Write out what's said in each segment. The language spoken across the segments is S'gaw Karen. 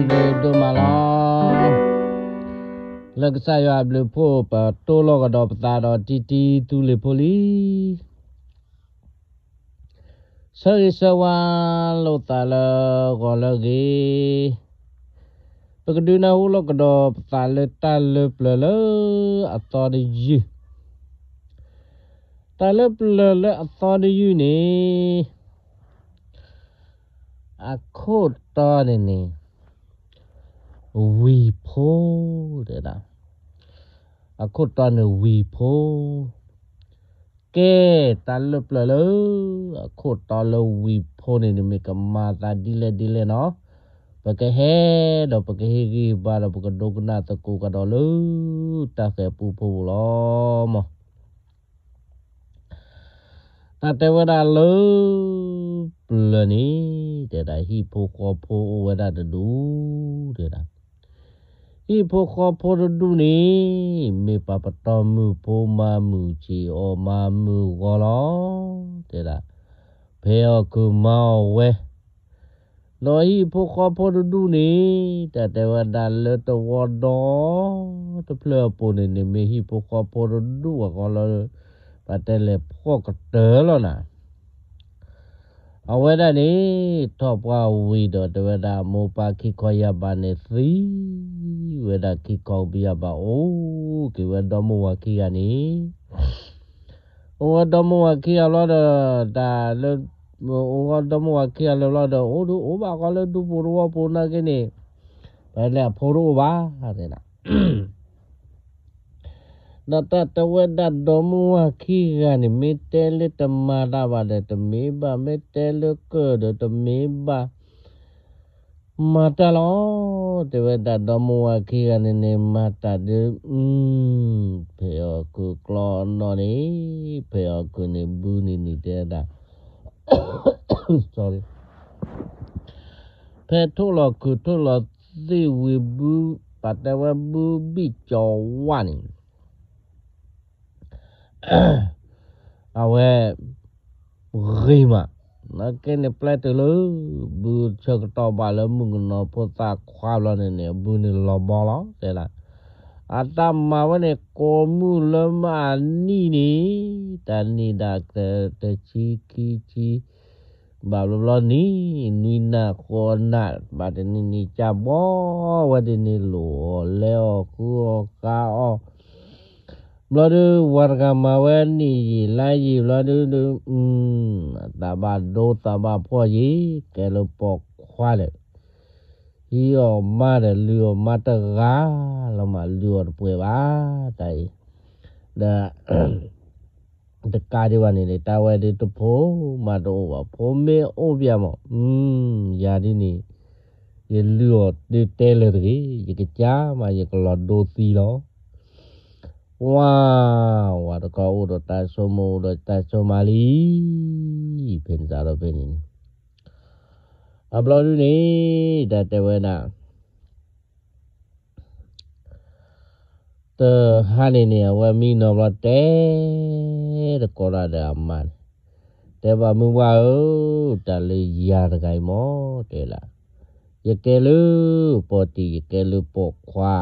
ဒိၣ်ဒိၣ်မးလီၤ. လၢကစၢ်ယွၤအဘျုးအဖှိၣ် ပတိၢ်လီၤကဒီးပသးဒီးတံတံသူလ့ၤဖိလံ. ဆၢဂ့ၤဆၢဝါလိာ်သးလၢဂီၤလၢအဂ့ၤ, ပကဒုးနၢ်ဟူလိာ်ကဒီးပသးလၢတၢ်လၢပျၢၤလၢအသီတယုၢ်, တၢ်လၢပျၢၤလၢအသီတယုၢ်န့ၣ် အခိၣ်တီန့ၣ်န့ၣ် ဝံၤဖိ, တဲဒၣ်, အခိၣ်တီန့ၣ်ဝံၤဖိ, ကဲ, တၢ်လၢပျၢၤလၢ အခိၣ်တီလၢဝံၤဖိန့ၣ်န့ၣ် မ့ၢ်ကမၤသးဒ်လဲၣ်ဒ်လဲၣ်နီၤ, ပကဟဲဒီးပကဟ့ၣ်ဂံၢ်ဟ့ၣ်ဘါဒီး ပကဒိကနၣ်သကိးကဒီးလၢ တၢ်ဃဲၤပူဖိပူၤလီၤမး. တၢ်တဲဝဲဒၣ်လၢပျၢၤန့ၣ် တဲဒၣ် ဟံၣ်ဖိဃီဖိအိၣ်ဝဲဒၣ်တဒူၣ်, တဲဒၣ်, ဟံၣ်ဖိဃီဖိတဒူၣ်န့ၣ် မ့ၢ်ပှၤပတီၢ်မုၢ်ဖိ မၤမုၢ်ဆ့ၣ်အီၣ်မၤမုၢ်ဂီၤလီၤ, တဲဒၣ်, ဖဲအီၣ်ခုးမၤအီၣ်ဝဲ ဒီးဟံၣ်ဖိဃီဖိတဒူၣ်န့ၣ် တၢ်တဲဝဲဒၣ်လၢတဝီဒီ တဖျၢၣ်အပူၤန့ၣ်န့ၣ် မ့ၢ်ဟံၣ်ဖိဃီဖိတဒူၣ်အဂီၢ်လၢ ပတဲလဲၤဖှီၣ်ကတၢၢ်လီၤနၤ. အဝဲဒၣ်န့ၣ် ထီၣ်ပှၢ်ဝံၤဒီး တဲဝဲဒၣ်မိၢ်ပၢ်ခံခီယၢ်ဘးန့ၣ်သံဝဲဒၣ်, ခံခီဘၣ်ယၢ်ဘးအိၣ်က့ၤဝဲဒီမါဝၤခံဂၤန့ၣ် အိၣ်ဝဲဒီမါဝၤခံဂၤလီၤဒီး တၢ်လၢ အိၣ်ဝဲဒီမါဝၤခံဂၤလၢာ်လီၤဒီး အိၣ်ဒုးအိၣ်ဘၣ်ဃီလၢဒူပူၤတဝီပူၤနာ်က့န့ၣ် ပလဲၤအဖိတအိၣ်ဘၣ်, တဲဒၣ်. ဒီးတၢ်တဲဝဲဒၣ်ဒီမါဝၤခံဂၤန့ၣ် မ့ၢ်တဲလၢတမၤတၢ်ဘၣ်ဒီးတမ့ၢ်ဘၣ်, မ့ၢ်တဲလၢကၢၢ်ဒီးတမ့ၢ်ဘၣ် မၤတၢ်လီၤ, တဲဝဲဒၣ်ဒီမါဝၤခံဂၤန့ၣ်န့ၣ် မၤတၢ်ဒုး, ဖဲအီၣ်ခုးကျီအနီၢ်န့ၣ်, ဖဲအီၣ်ခုးန့ၣ်ဘုန့ၣ်န့ၣ် တဲဒၣ်, ဖဲထိၣ်လီၤခုးထိၣ်လီၤသံၣ်ဝံၤဘု, ပတဲဝဲဘုဘံၣ်ကၠီၤဝါန့ၣ် အဝဲ ဂ့ၤမး, နာ်က့န့ၣ်ပျဲတုၤလၢ ဘုဆၢကတီၢ်ဘၣ်လၢမုၣ်ကနီၤဖိသၣ်ခွါဘျီန့ၣ်န့ၣ် အဘုန့ၣ်လီၤဘီလီၤ တဲဒၣ်. အတၢ်မၤဝဲန့ၣ် ကိးမုၢ်လၢမုၢ်အနံၣ်န့ၣ် တၢ်နံၣ်ဒၣ်ကတဆံခံဆံ ဘၣ်ဘျီဘျီနံၣ် နွံနၣ်ဃိးနၣ် ဘၣ်တနံၤနံၤကၢ်ဘီဝဲဒ်န့ၣ် လိၣ်အီၣ်လဲအီၣ်ဃုအီၣ်ဃါအီၣ် ဘျီဒုး ဝၤတဂၤမၤဝဲနံၣ်ယံာ်လါယံာ်ဘျီဒုး, သးဘၣ်ဒိသးဘၣ်ဖှီၣ်ယံာ် ကဲလၢပိာ်ခွါဒီး ဟံးအီၣ်မါဒီးလုၢ်အီၣ်မါတဂၤလီၤမး လုၢ်အီၣ်တပှဲၤဘၣ် တၢ်အံၤ, ဒီး တကးဒံးဘၣ်န့ၣ် တၢ်ဝဲဒုးတဖိမးတအိၣ်ဘၣ် ဖိမ့ၢ်အိၣ်ပၠးမး, ယၤဒ်န့ၣ် ယလုၢ်အီၣ်ဒုးတဲလၢာ်တဂ့ၤ ယကစၢ်မး ယကလီၤဒိသံလီၤ. ဝါ, ဝၤတခီအိၣ်ဒီးတၢ်ဆိကမိၣ်အိၣ်ဒီးတၢ်ဆိကမးလံ, ဖဲန့ၣ်စးဒီးဖဲန့ၣ်န့ၣ် အဘျီဒုးန့ၣ် တၢ်တဲဝဲဒၣ် တဟါန့ၣ်န့ၣ် အဝဲမံနီၤဘျီတဲ တကိးတၢ်ဒီးအမါန့ၣ်, တဲဘၣ်မုၢ်ဝါဧၢ, တၢ်လၢယၤတဂၤအံၤမး တဲဒၣ်, ယကဲလၢပီၢ်တံၢ် ယကဲလၢပိာ်ခွါ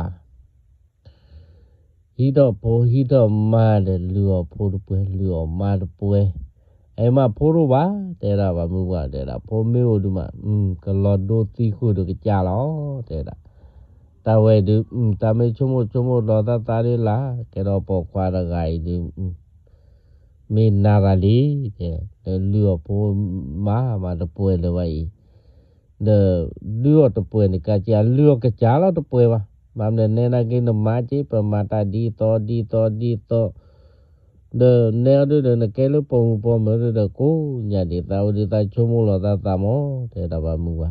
ဟံးထီၣ်ဖိဟံးထီၣ်မါဒီး လုၢ်အီၣ်ဖိတပှဲၤ လုၢ်အီၣ်မါတပှဲၤ, အမ့ၢ်ဖိတအိၣ်ဘၣ် တဲဒၣ်ဘၣ်မုၢ်ဝါ တဲဒၣ် ဖိမ့ၢ်အိၣ်ဒုးမး ကလီၤဒိသံဃုာ်ဒီးကစၢ်လီၤ တဲဒၣ်. တၢ်ဝဲဒုး တၢ်မ့ၢ်ဆိကမိၣ်ဆိကမိၣ်လီၤသးသးဒုးလၢ် ကဲဒီးပိာ်ခွါတဂၤအံၤဒုး မ့ၢ်နၤတဂၤလံ တဲ, ဒီးလုၢ်အီၣ်ဖိမါမးတပှဲၤလၢၤဘၣ်အံၤ, ဒီးလုၢ်အီၣ်တပှဲၤန့ၣ် ကစၢ်လုၢ်အီၣ်ကစၢ်လီၤတပှဲၤဘၣ်, မ့ၢ်မနုၤနဲနာ်က့နမါက့ ပမၤတၢ်ဒ်သိးဒ်သိးဒ်သိး, ဒီးနဲအီၤဒုးဒီး နကဲလၢပိာ်မုၣ်ပိာ်မၢၤဒုးဒီး ကိးညါဒ်သိးအိၣ်ဒ်သိးဆိကမိၣ်လီၤသးသးမး တဲဒၣ်ဘၣ်မုၢ်ဝါ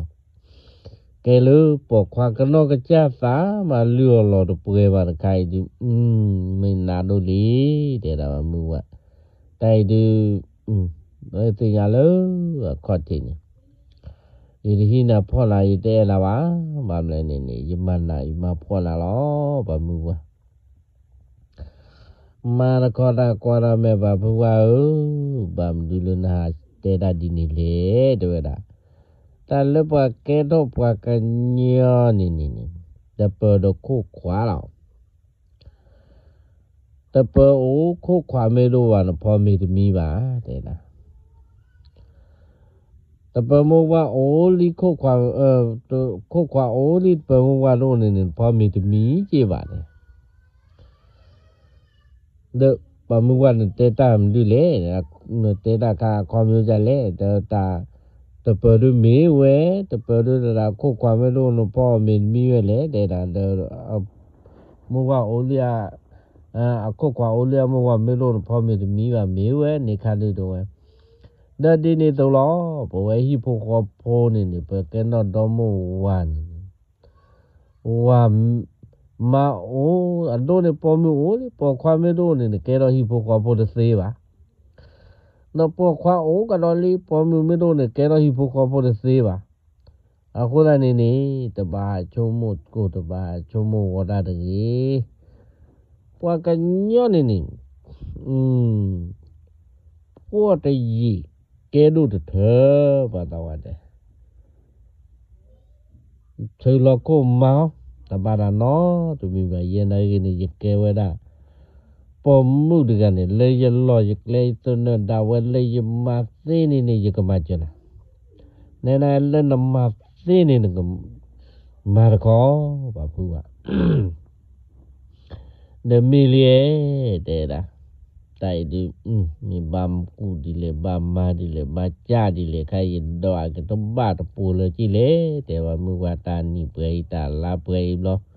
ကဲလၢပိာ်ခွါကနီၢ်ကစၢ်သးမး လုၢ်အီၣ်လီၤတပှဲၤဘၣ်တခါအံၤဒုး မ့ၢ်နၤဒိၣ်လံ တဲဒၣ်ဘၣ်မုၢ်ဝါ, တၢ်အံၤဒုး သ့ၣ်ညါလၢအခီၣ်ထံးန့ၣ် ယတဟံးနၤဖှီၣ်နၤ ယတအဲၣ်နၤဘၣ်, ဘၣ်မနုၤလဲၣ်န့ၣ်န့ၣ် ယမၤနၤယမၤဖှီၣ်နၤလီၤ ဘၣ်မုၢ်ဝါ မၤတခီတၢ်ကွၢ်တၢ်မဲာ်ဘၣ်ဖုဝါဧၢ, ဘၣ်မနုၤလၢနဟးတဲဒၣ်ဒ်န့ၣ်လဲၣ် တဲဝဲဒၣ်. တၢ်လၢပှၤကဲထီၣ်ပှၤကညီန့ၣ်န့ၣ်န့ၣ်, တပၢၤဒီးခိၣ်ခွါလီၤ. တပၢၤအိၣ်ခိၣ်ခွါမ့ၢ်တအိၣ်ဘၣ် နဖီမ့ၤတမံဘၣ် တဲဒၣ်. တပၢၤမိၢ်ဝၤအိၣ်လံခိၣ်ခွါ, ခိၣ်ခွါအိၣ်လံတပၢၤမိၢ်ဝၤတအိၣ်န့ၣ်န့ၣ် နဖီမ့ၤတမံက့ဘၣ်န့ၣ် ဒီးပှၤမုၢ်ဝၤန့ၣ်တဲတၢ်မနုၤလဲၣ်, နတဲတၢ်ခါအခီပညီဒ်လဲၣ်, ဒီးတၢ်, တပၢၤဒုမ့ၢ်ဝဲ, တပၢၤဒုတဒၣ်ခိၣ်ခွါမ့ၢ်တအိၣ်နဖီမ့ၤတမံဝဲလဲၣ် တဲဒၣ်, ဒီး, မုၢ်ဝၤအိၣ်လံအ, အခိၣ်ခွါအိၣ်လံအမိၢ်ဝၤမ့ၢ်တအိၣ် နဖီမ့ၤတမံဘၣ် မ့ၢ်ဝဲန့ၣ်ခါဒုတဝဲ. ဒီးဒ်န့ၣ်အသိးလီၤ, ပဝဲဟံၣ်ဖိဃီဖိန့ၣ်န့ၣ် ပကဲနီၣ်ဒီမိၢ်ဝၤန့ၣ်န့ၣ် ဝၤ, မါအိၣ်, အဒိန့ၣ်ပိာ်မုၣ်အိၣ်လံ, ပိာ်ခွါမ့ၢ်တအိၣ်န့ၣ်န့ၣ် ကဲထီၣ်ဟံၣ်ဖိဃီဖိတသ့ဘၣ်. ဒီးပိာ်ခွါအိၣ်ကဒီးလံ, ပိာ်မုၣ်မ့ၢ်တအိၣ်န့ၣ် ကဲထီၣ်ဟံၣ်ဖိဃီဖိတသ့ဘၣ်. အဃိသတးန့ၣ်န့ၣ် တဘၣ်ဆိကမိၣ်ကိၢ် တဘၣ်ဆိကမိၣ်ဂီၤတၢ်တဂ့ၤ. ပှၤကညီန့ၣ်န့ၣ် ပှီၢ်တယံာ်ကဲဒိၣ်တထၢၣ် ပှၤသးဝးတဲ ထုးလီၤခိၣ်မါ, တဘၣ်တၢ်နီတမံၤဘၣ်. ယဲနာ်ဂ့ၤန့ၣ် ယကဲဝဲဒၣ် ပိာ်မုၣ်တဂၤန့ၣ် လၢယလီၢ်ယကျဲယသနၢၣ်ဒၣ်ဝဲလၢယမၤသ့န့ၣ်န့ၣ် ယကမၤစၢၤနၤ, နဲနၤလၢနမၤသ့န့ၣ် နကမၤတခီ ပှၤဖုဝဲ ဒီးမ့ၢ်လံ, တဲဒၣ်, တၢ်အံၤဒုး မ့ၢ်ဘၣ်ကူၣ်ဒ်လဲၣ် ဘၣ်မၤဒ်လဲၣ် ဘၣ်ကၢ်ဒ်လဲၣ် ခဲအံၤဒီးအကတဘၣ်တပူၤလၢၤကံၣ်လဲၣ်, တဲဝဲမုၢ်ဝၤတၢ်နံၣ်ပှဲၤအံၤ တၢ်လါပှဲၤအံၤဘျီ,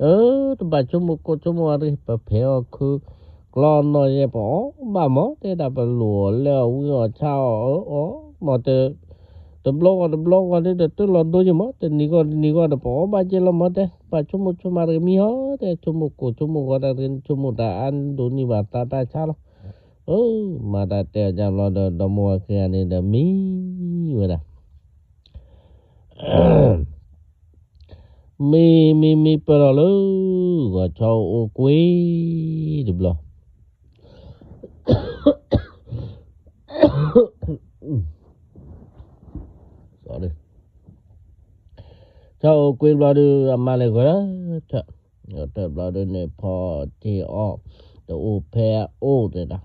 အၢ တဘၣ်ဆိကမိၣ်ကိၢ်ဆိကမိၣ်ဂီၤတဂ့ၤ, ပဖဲးအီၣ်ခု ကျီအနီၢ်ယဲ ပအီၣ်ဘၣ်မး တဲဒၣ်, ပလိၣ်အီၤလဲအီၣ်ဝံအီၣ်ဆါအီၣ်အီၣ်မး တဲ တဘျီဂီၢ်တဘျီဂီၢ်ဒုး တတုၤလီၤဒိယမး တနံၤဂီၢ်တနံၤဂီၢ်ဒီး ပအီၣ်ဘၣ်က့လီၤမး တဲ, ဘၣ်ဆိကမိၣ်ဆိကမးတဂ့ၤမံဟီ တဲ, ဆိကမိၣ်ကိၢ်ဆိကမိၣ်ဂီၤတၢ်တဂ့ၤ ဆိကမိၣ်တၢ်အါဒိၣ်န့ၢ်ဘၣ်သးတၢ်ဆါလီၤ. အၢ မၤတၢ်တဲအီၤကဘျီဒီး ဒီမိၢ်ဝၤခံဂၤန့ၣ်ဒီးမံဝဲဒၣ် မံမံမံပၢၢ်ထီၣ်လၢ ဂီၤဆီအိၣ်ကွ့တဘျီ, ဆီအိၣ်ကွ့ဘျီဒုး အမါလဲၤဂဲၤထၢၣ်, ဂဲၤထၢၣ်ဘျီဒုးန့ၣ် ဖီတ့ၢ်အီၣ် တအိၣ်ဖဲအအိၣ်တဲဒၣ်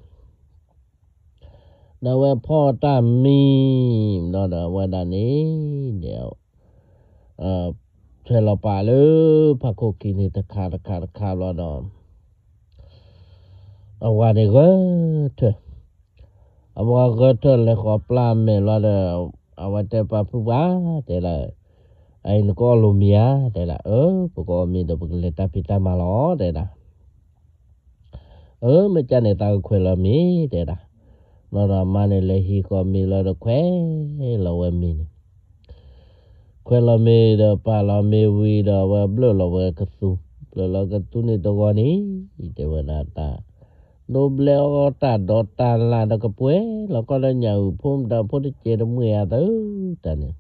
ဒီးအဝဲဖီၣ်တၢ်မံ, ဒီးအဝဲဒၣ်န့ၣ် ဒီး ထွဲလီၤပာ်လၢဖးခိၣ်ခံန့ၣ်တခါတခါတခါဘျီဒီး အဝၤန့ၣ်ဂဲၤထၢၣ်, အဝဲဂဲၤထၢၣ်လဲၤဃီၤပျၢ်မဲာ်ဘျီဒီး အဝဲတဲပှၤဖုပှၢ် တဲဒၣ်, အအံၤနကအီၣ်လိာ်မ့ၤဧါ တဲဒၣ်, အၢ ပကအီၣ်မ့ၤဒီးပကလဲၤတၢ်ဖံးတၢ်မၤလီၤ တဲဒၣ် အၢ မ့ၢ်ကၢ်န့ၣ် သးကခွဲးလီၤမ့ၤ တဲဒၣ်, ဘျီဒီးအမါန့ၣ်လဲၤဟံးဃီၤမ့ၤလီၤဒီးခွဲးလီၤဝဲမ့ၤန့ၣ်, ခွဲးလီၤမ့ၤဒီးပာ်လီၤမ့ၤဝံၤဒီး အဝဲဘျၢၣ်လီၤဝဲကသူ, ဘျၢၣ်လီၤကသူန့ၣ်တဂီၤန့ၣ် တဲဝဲဒၣ်တၢ် ဒိးဘျဲအီၣ်တၢ်ဒီးတၢ်လၢ်ဒီးကပှဲၤလီၤကီၢ်ဒီးညၣ်အုၣ်ဖိမတၤဖိတကဲးတမှဲာ်အသး, တၢ်န့ၣ်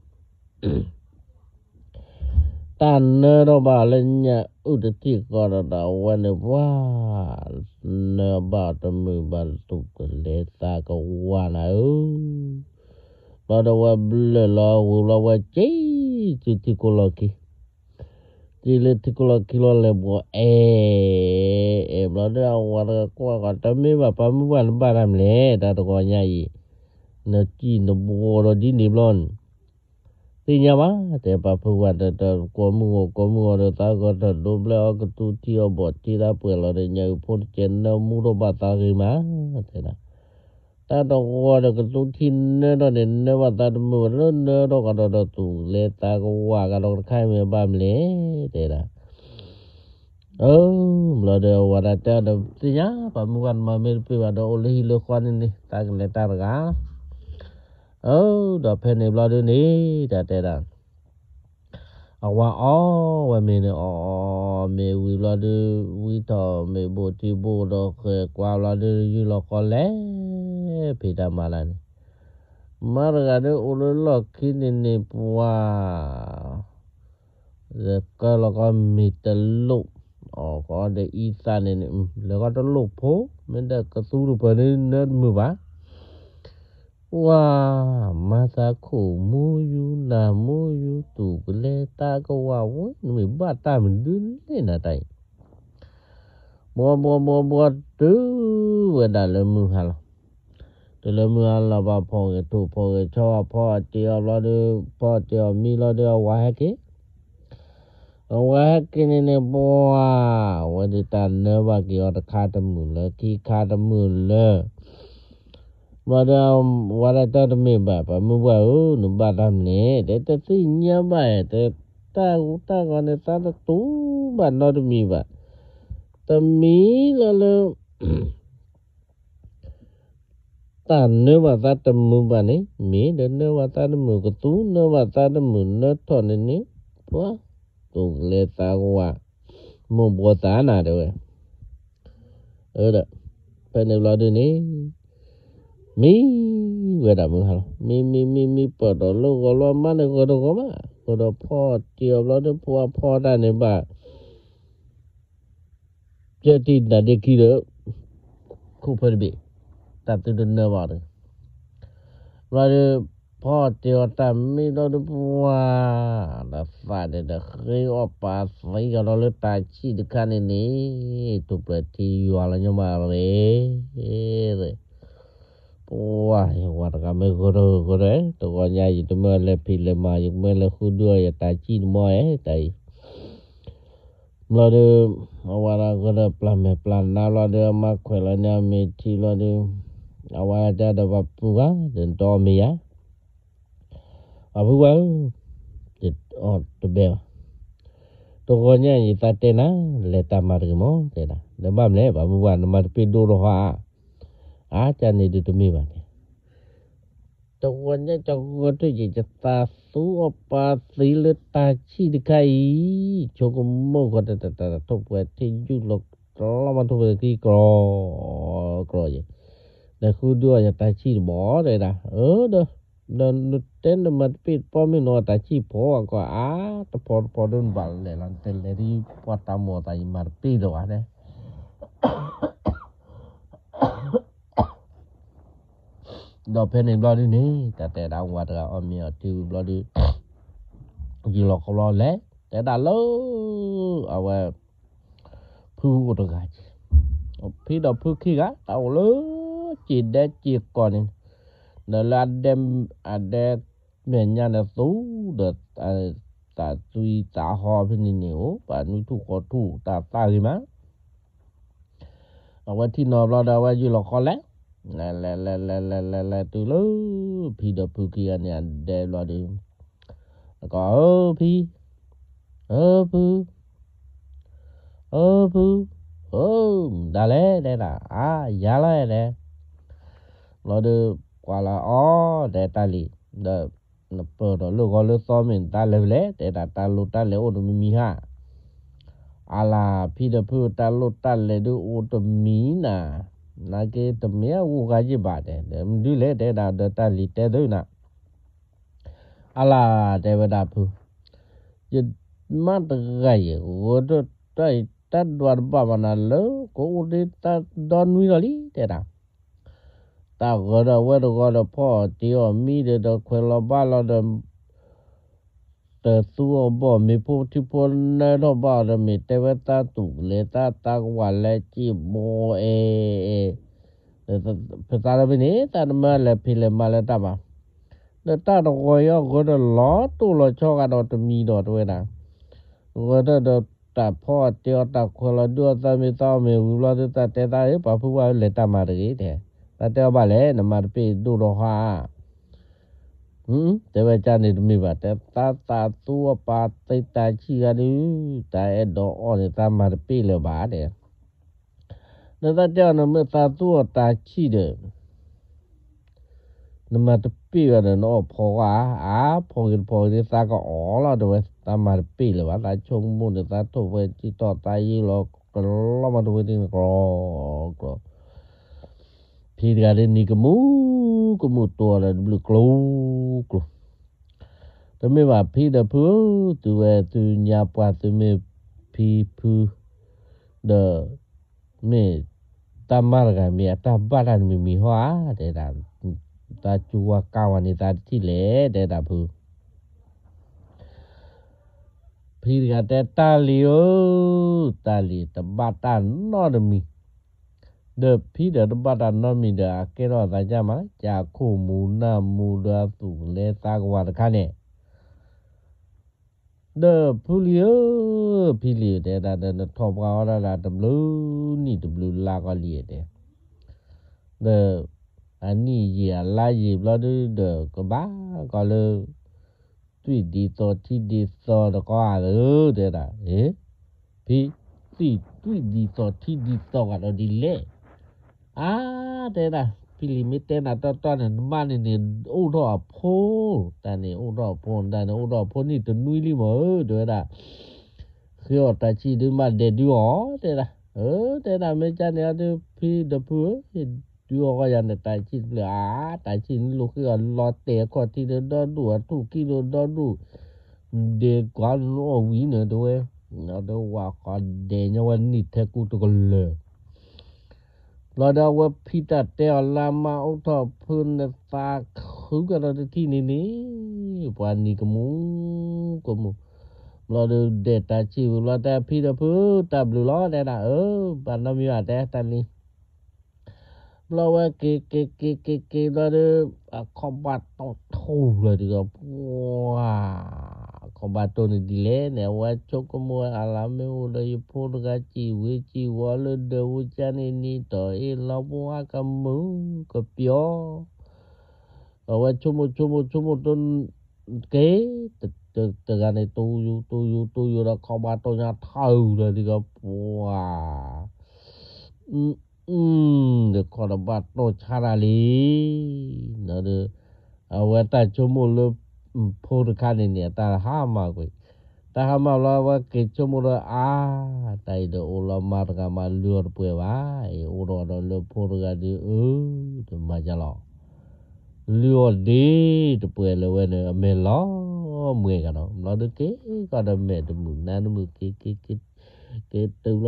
တၢ်နၢထီၣ်ဘၣ်လၢညၣ်အုၣ်တထံၣ်ဃီဒီး အဝဲန့ၣ်ပှၤ နၢဘၣ်တမုာ်ဘၣ်သူၣ်ကလဲၤသးကဝၢ်နၤဧၢ, ဘျီဒီးဝဲဘျၢၣ်လီၤဝံၤဘျီဝဲက့ၤ တုၤထံကိၢ်လီၢ်ခံ, တုၤလၢထံကိၢ်လီၢ်ခံလီၤလဲၤဘှီအဲၣ်, အဲၣ်ဘျီဒီးအဝၤတဂၤကွၢ်ဃီ တမ့ၢ်ဘၣ်ပှၤမုၢ်ဝၤနဘၣ်တၢ်မလဲၣ် တၢ်တဂီၤညါအံၤ, နစံၣ်နဘှီဒီးဒ်န့ၣ်ဘျီန့ၣ် သ့ၣ်ညါဘၣ် တဲပှၤဖုဝၤဒီး ကိးမုၢ်ဂီၤကိးမုၢ်ဂီၤဒီး သးဂီၤထီၣ်ဒိးဘျဲအီၣ်ကသူထံအီၣ်ဘီၣ်ထံသးပှဲၤလီၤဒီး ညၣ်အုၣ်ဖိတကဲးနၢမူထီၣ်ဘၣ်သးဂ့ၤမး တဲဒၣ်, တၢ်တဂီၤဒီးကသူထံနၢထီၣ်န့ၣ် နၢဘၣ်သးတမုာ်ဘၣ်လၢနၢထီၣ်ကဒီးဒီးသူၣ်လဲၤသးကဝၢ်ကဒီးတခါအံၤမ့ၢ်ဘၣ်မလဲၣ် တဲဒၣ် အၢ ဘျီဒီးအဝၤဒၣ်တဲအီၤဒီး သ့ၣ်ညါ ပှၤမုၢ်ဝၤနမၤမ့ၢ်တပ့ၢ်ဘၣ်ဒီး အိၣ်လၢဟံၣ်လၢဃီန့ၣ်န့ၣ် သးကလဲၤတၢ်တဂၤလီၤ. အၢ ဒီးဖဲန့ၣ်ဘျီဒုန့ၣ် တၢ်တဲဒၣ် အဝၤအီၣ်ဝဲမ့ၤန့ၣ် အီၣ်အီၣ်မ့ၤဝံၤဘျီဒု ဝံထီၣ်မ့ၤဘိၣ်ထံဘိၣ်ဒီး ဃဲၤကွၢ်ဘျီဒု ယုၢ်လီၤဃီလဲၤ ဖံးတၢ်မၤလၢန့ၣ် မါတဂၤဒု အိၣ်လၢလီၢ်ခံန့ၣ်န့ၣ် ပှၤ ကၢလီၤကီမ့ၤတလိၣ် အီၣ်ကီဒီးအံသၣ်န့ၣ်န့ၣ် လဲၤကီတလိၣ်ဖိ မ့ၢ်ဒီးကသူတပၢၤန့ၣ် နၢတမုာ်ဘၣ် ပှၤ မၤသးခိၣ်မူယူၤ နၢ်မူယူၤ သူၣ်ကလဲၤသးကဝၢ်ဝဲ နမ့ၢ်ဘၣ်တၢ်မနုၤလဲၣ်နၤတၢ်အံၤ, ဘှီဘှီဘှီဘှီ တုၤဝဲဒၣ်လၢမုၢ်ဟါလီၤ. တုၤလၢမုၢ်ဟါလီၤ ဘၣ်ဖီၣ်ဂဲၤထူၣ်ဖီၣ်ဂဲၤဆီ ဖီၣ်တ့ၢ်အီၤဘျီဒီး ဖီၣ်တ့ၢ်အီၤမံလီၤဒီး အဝၤဟဲက့ၤ အဝၤဟဲက့ၤန့ၣ်န့ၣ် ပှၤ အဝဲဒၣ်တၢ်နၢဘၣ်က့ၤအီၤတခါတမုာ်လၢ ခံခါတမုာ်လၢ ဘျီဒီး ဝၤဒၣ်တဲတမ့ၢ်ဘၣ် ပှၤမုၢ်ပှၢ်ဧၢ နဘၣ်တၢ်မနုၤလဲၣ် တဲတသ့ၣ်ညါဘၣ် တဲတၢ်ဂီၤန့ၣ် သးတတူၢ်ဘၣ်နီတမံၤဘၣ်, တမံၤလၢလၢ တၢ်နၢဘၣ်သးတမုာ်ဘၣ်န့ၣ် မ့ၢ်ဒီးနၢဘၣ်သးတမုာ် ကသူနၢဘၣ်သးတမုာ် နၢထီၣ်န့ၣ်န့ၣ် ပှၤ သူၣ်ကလဲၤသးကဝၢ် မိၢ်ဘှီသးနၤတဲဝဲ, ဒီး ဖဲန့ၣ်ဘျီဒုန့ၣ် မံဝဲဒၣ်မုၢ်ဟါလီၤ မံမံမံမံ ပၢၢ်ထီၣ်လၢဂီၤလီၤ မါန့ၣ်ဂီၤတဂီၤမး ဂီၤဒီးဖီၣ်တ့ၢ်အီၤဘျီဒု ပှၤဖီၣ်တၢ်န့ၣ်ဘၣ် ကဲတံၢ်နၤဒ့ခံဒီး ခိၣ်ဖၢတဘ့ၣ် တၢ်သုတနၢဘၣ်ဒီး ဘျီဒီး ဖီၣ်တ့ၢ်အီၤတၢ်မံဘျီဒီး ပှၤ ဒီးသးဒဲးဒီး ဃ့အီၣ်ပာ်သံကဒီးလၢတၢ်ဆံၣ်တခါန့ၣ်န့ၣ် ထူၣ်ပှဲၤထံယွၤလီၤညီမးရ့ ပှၤယဝၤတဂၤမ့ၢ်ဂီၤထီၣ်ဂီၤထီၣ် တဂီၤညါယတမ့ၢ်လဲၤဖံးလဲၤမၤ ယကမ့ၢ်လဲၤဃုဒုအီၣ်ယတၢ်ဆံၣ်တမီၤဧဲ တၢ်အံၤ ဘျီဒီး အဝၤဒၣ်ဂီၤဒီးပျၢ်မဲာ်ပျၢ်နါဘျီဒီး အမါခွဲးလီၤန့ၢ်အမ့ၤထံဘျီဒီး အဝၤတဲဒီးပှၤဖုဂၤ တအီၣ်မ့ၤယၤ ပှၤဖုဂၤဧၢ တအီၣ်တဘဲဘၣ် တဂီၤညါအံၤသးတဲနၤ လဲၤတၢ်မၤတဂ့ၤမး တဲဒၣ် ဒီးဘၣ်မနုၤလဲၣ် ပှၤမုၢ်ပှၢ် နမၤတပ့ၢ်ဒိၣ်ထီၣ်ဟါ အါ ကန့ၣ်ဒုးတမ့ၢ်ဘၣ်န့ၣ် တဂီၤညါကဂီၤထီၣ်က့ၤ ယသးသူအီၣ်ပာ်သံလၢတၢ်ဆံၣ်တခါအံၤ ဆိကမိၣ်ဃီတတတထီၣ်ပှဲၤထံၣ်ယူၢ်လီၤ ကလီမးထီၣ်ပှဲၤခံကြီၤကြီၤယဲ ဒီးဃုဒုအီၣ်ယတၢ်ဆံၣ်တဘီၣ် တဲဒၣ် အၢ ဒီး ဒီးနတဲနမၤတပ့ၢ်တပီၢ်မ့ၢ်နီၤ တၢ်ဆံၣ်ဖိအကီၢ်အါ တဖီတဖီဒ်နဘၣ်လဲၤလီၤ နတဲလဲၤဒ်ပှၤတၢ်မိၢ်သးယမၤတပ့ၢ်လၢၤဘၣ်တဲ ဒီးဖဲန့ၣ်ဘျီဒုန့ၣ် တၢ်တဲဒၣ်ဝၤတဂၤအီၣ်မ့ၤအီထံဝံၤဘျီဒု ယံာ်လီၤခီဘျီလဲၤ တဲဒၣ်လၢ အဝဲ ဖုအိၣ်တဂၤက့ၤ ဖံဒီးဖုခံဂၤ တၢ်အိၣ်လၢ စ့ၢ်ဒဲစ့ၢ်ကီၢ်န့ၣ် ဒီးလၢအဒဲ အဒဲ မဲာ်ညါန့ၣ်သူဒီး သးသွံသးဟီဖဲန့ၣ်န့ၣ်အိၣ် ပှၤနွံထူၣ်ဃိးထူၣ်တၢ်သၣ်ဂ့ၤမး အဝဲထံၣ်နီၤဘျီဒီး အဝဲယံာ်လီၤခီလဲၣ်, လဲၤ လဲၤ လဲၤ လဲၤ လဲၤ လဲၤ လဲၤတုၤလၢ ဖံဒီးဖုခံဂၤန့ၣ် အဒဲဘျီဒီး ကီး ဧၢ ဖံ, ဧၢ ဖု, ဧၢ ဖု, ဧၢ မတၤလဲၣ် တဲဒၣ် အါ ယၤလီၤ တဲ ဘျီဒီး ကွၢ်လီၤ အီ တဲတၢ်လံၤ ဒီး နပၢၢ်ထီၣ်လၢဂီၤလၢသီမ့ၢ်နတၢ်လဲၤဖဲလဲၣ် တဲဒၣ် တၢ်လိၣ်တၢ်လဲၤအိၣ်တမံၤမံၤဟါ, အလၤ ဖံဒီးဖု တၢ်လိၣ်တၢ်လဲၤဒုးအိၣ်တမံၤနၤ, နာ်က့တမ့ၢ်အဂုၤအဂၤယဘၣ်တဲ ဒီးမနုၤလဲၣ် တဲဒၣ် ဒီးတၢ်လံၤတဲသုနၤ အလၤ တဲဝဲဒၣ်ဖု, ယမါတဂၤယဲ ဂဲၤထၢၣ်တၢ်အံၤ တၢ်ဒွးတဘၣ်ဘၣ်နၤလၢ ကအိၣ်ဒ့တၢ်ဒီနွံလီၤလံ တဲဒၣ်, တၢ်ဂဲၤဒီးဝဲတဂီၤဒီးဖီၣ်တ့ၢ်အီၣ်မံဒီး ဒီးခွဲးလီၤဘၣ်လီၤဒီး တသူအီၣ်ဘီၣ်မ့ၤဖိထံဖိနၢထီၣ်ဘၣ်အီၤဒီး မ့ၢ်တဲဝဲသးသူၣ်ကလဲၤသးသးကဝၢ်လဲၤစံၣ်ဘီအဲ ဖသးဒီးဖဲန့ၣ် သးတမၢလဲၤဖံးလဲၤမၤလၢတၢ်ဘၣ်, ဒီးတၢ်တဂီၤအံၤအီၣ်ဂဲၤဒီးလီၤတိၢ်လီၤဆီဂၤဒီးတမံၤဒီးတဝဲဒၣ်, ဂဲၤထၢၣ်ဒီးတၢ်ဖီၣ်တ့ၢ်အီၣ်တၢ်ခွဲးလီၤဒုးအီၣ်သးမ့ၤသးအီၣ်မ့ၤ ဝံၤဘျီဒုးသးတဲသးဧၢ ပှၤဖုဝါဧၢ လဲၤတၢ်မၤတဂ့ၤတဲ, သးတဲအီၤဘၣ်လဲၣ် နမၤတပ့ၢ်ဒိၣ်ဒီးဟါ တဲဝဲကၢန့ၣ်တမ့ၢ်ဘၣ် တဲသးသးသူအီၣ်ပာ်သံတၢ်ဆံၣ်ဂၤဒုး တၢ်အဲၣ်ဒိးအီၣ်န့ၣ် သးမၤတပ့ၢ်လၢၤဘၣ်တဲ, ဒီးသးတဲအီၤန့ၣ် မ့ၢ်သးသူအီၣ်တၢ်ဆံၣ်ဒီး နမၤတပ့ၢ်ဘၣ်ဒီး နအီၣ်ဖီဂၤ အါ ဖီဂ့ၤတဖီဂ့ၤဒုး သးကအီၣ်လီၤတဲဝဲ သးမၤတပ့ၢ်လၢၤဘၣ် သးဆိကမိၣ်န့ၣ် သးထိၣ်ဝဲထံထီၣ် သးယံာ်လီၤကလီမးတဝဲသ့ၣ်န့ၣ်ကလီကလီ ဖံတဂၤဒ်နံၤကမူၣ်ကမူၣ်တိၤအီၤဒီးတဘျုးကျိၤကျိၤ, တမ့ၢ်ဘၣ်ဖံဒီးဖုဧၢ, သုဝဲသုညါပှၢ်သုမ့ၢ်ဖံဖု, ဒီး မ့ၢ်တၢ်မၤတဂၤမ့ၢ်အတၢ်ဘၣ်တၢ်တမံၤမံၤဟီဧါ, တဲဒၣ် သးစူၤဝါကါဝဲန့ၣ် သးတထံၣ်လဲၣ် တဲဒၣ်ဖု ဖံတဂၤတဲ တၢ်လံၤဧၢ, တၢ်လံၤ တဘၣ်တၢ်နီတမံၤ, ဒီးဖံဒီးတဘၣ်တၢ်နီတမံၤဒီး အကဲထီၣ်သးကၢ်မး ကၢ်ခိၣ်မူၤနၢ်မူၤဒီးအသူၣ်ကလဲသးကဝၤတခါန့ၣ် ဒီးဖုလံၤဧၢ, ဖံလံၤဧၢ တဲဒၣ်ဒီး နထီၣ်ပှၢ်အီၣ်ဒၣ်ဒၣ်တဘျုးနံၣ်တဘျုးလါကီးလံဧါတဲ, ဒီး အနံၣ်ယံာ်အလါယံာ်ဘျီဒုဒီး ကဘၣ်ကီးလၢ သွံၣ်ဒ်သိးထံဒ်သိးတကီဧါဧၢ တဲဒၣ်, ဖံ သွံၣ်သွံၣ်ဒ်သိးထံဒ်သိးကဒီးဒ်လဲၣ် အါ တဲဒၣ် ဖံလံၤမ့ၢ်တဲနၤတီတီန့ၣ် နဘၣ်န့ၣ်န့ၣ် အိၣ်ထီၣ်အဖိ, တၢ်န့ၣ်အိၣ်ထီၣ်အဖိ တၢ်န့ၣ် အိၣ်ထီၣ်အဖိန့ၣ်တနွံလံမးဧၢ တဲဝဲဒၣ်, ဃ့အီၣ်တၢ်ဆံၣ်ဒုမးဒဲးဒုအီၤ တဲဒၣ်, အၢ တဲဒၣ် မ့ၢ်ကၢ်န့ၣ်အဒု ဖံဒီးဖုဧၢ, ဒုအီၤကီးယၤန့ၣ် တၢ်ဆံၣ်တဖျၢၣ် အါ တၢ်ဆံၣ်န့ၣ်လိာ်ဃ့အီၤလီၤတဲာ်အခီၣ်ထံးဒီးဒီဒူၣ် အထူၣ်ကံၢ်ဒီးဒီဒူၣ် ဒဲးကွၢ်နအီၣ်ဝံၤန့ၣ် တဲဝဲ, ဒီးဝဲဃီဒဲးညါဝဲနံၣ်ထဲကူတကလၢာ် ဘျီဒီးအဝဲဖံတၢ်တဲအီၤလၢမါအိၣ်ထီၣ်ဖုနသးခုကဒီးတထံၣ်န့ၣ်န့ၣ်, ပှၤနံၤကမူကမူ, ဘျီဒီးဒဲးတၢ်ဆံၣ်ဝံၤဘျီတဲဖံဒီးဖု တၢ်ဘျုးလီၤ တဲဒၣ် အၢ ဘၣ်နီတမံၤဘၣ် တဲတၢ်လံ ဘျီဝဲက့ၤက့ၤက့ၤက့ၤက့ၤဘျီဒီး အခီၣ်ဘၣ်တိၢ်ထီၣ်လၢာ်ဒံးကီး ပှၤ အခီၣ်ဘၣ်တိၢ်န့ၣ်ဒ်လဲၣ်န့ၣ် အဝဲဆိကမိၣ်ဝဲအလၢမ့ၢ်အိၣ်ဒီးယဖိတဂၤ စံၣ်ဝဲစံၣ်ဝီလၢဒၢးဝူကၢ်န့ၣ် နံၤတီၢ်အ့ၣ်လီၤပှၤကမုာ်ကပျီၤ အဝဲဆိကမိၣ်ဆိကမိၣ်ဆိကမိၣ်တိၢ် က့ၤ တဂၤန့ၣ် တိၢ်ယူၤတိၢ်ယူၤတိၢ်ယူၤဒီး ခီၣ်ဘၣ်တိၢ်ညါထီၣ်လၢာ်ဒံးကီး ပှၤ ဒီးခီၣ်တဘၣ်တိၢ်ဆါတၢ်လံ ဒီး အဝဲတၢ်ဆိကမိၣ်လၢ ဖိတခါန့ၣ်န့ၣ် အတၢ်ဟါမၢ်ကွံာ်, တၢ်ဟါမၢ်ဘျီ အဝဲက့ၤဆိကမိၣ်ဒီးအါ, တၢ်အံၤဒီးအိၣ်လီၤမါတဂၤမးလုၢ်အီၣ်တပှဲၤဘၣ်, အံၤအိၣ်ဒီးဒီးလၢဖိတဂၤဒီး အၢ တမၤကလီၤ လုၢ်အီၣ်ဒ့တပှဲၤလၢၤဝဲန့ၣ် အမဲာ်လီၤမွဲဂၤဒီး ဘျီဒီးက့ၤကီးဒီးမဲာ်တမုာ်နါတမုာ် က့ၤက့ၤက့ၤ က့ၤတုၤ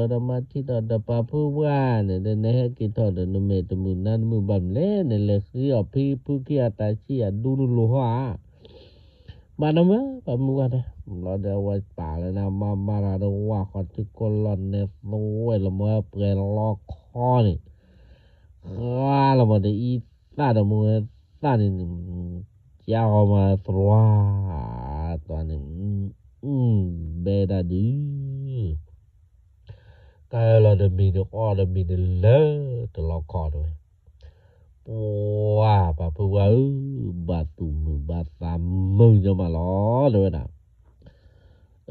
ဘျီဒီးမၤထံၣ်ဒီးဒီးပာ်ဖုပှၢ်န့ၣ် ဒီးနဟဲက့ၤထီၣ်ဒီးနမဲာ်တမုာ်နါတမုာ်ဘၣ်မနုၤလဲၣ် နလဲၤဃ့အီၣ်ဖံဖုခံဂၤတၢ်ဆံၣ်အဒူတလိၤဟီဧါ ဘၣ်နမ့ၢ်ပာ်မုၢ်ဝဲတဲ ဘျီဒီးအဝဲပာ်လၢနမၤမၤတၢ်ဒီးဝၢ်ဃီထံကီၢ်လီၢ်နဲသိဝဲလီၤ မ့ၢ်ပှဲၤလီခီန့ၣ် ဃါလီၤမးဒီးအံသၣ်ဒီးမ့ၢ်ဝဲသၣ်န့ၣ် ကၢ်ဃီမးသရွၤ သးန့ၣ် ဘဲဒၣ်ဒုး ကၢ်လီၤတမံၤဒီးအီၣ်တမံၤဒီးလၢတလီခီတဲဝဲ ပှၤပာ်ဖုပှၢ်ဧၢ ဘၣ်သူၣ်မုာ်ဘၣ်သးမုာ်ညီမးလီၤ တဲဝဲဒၣ်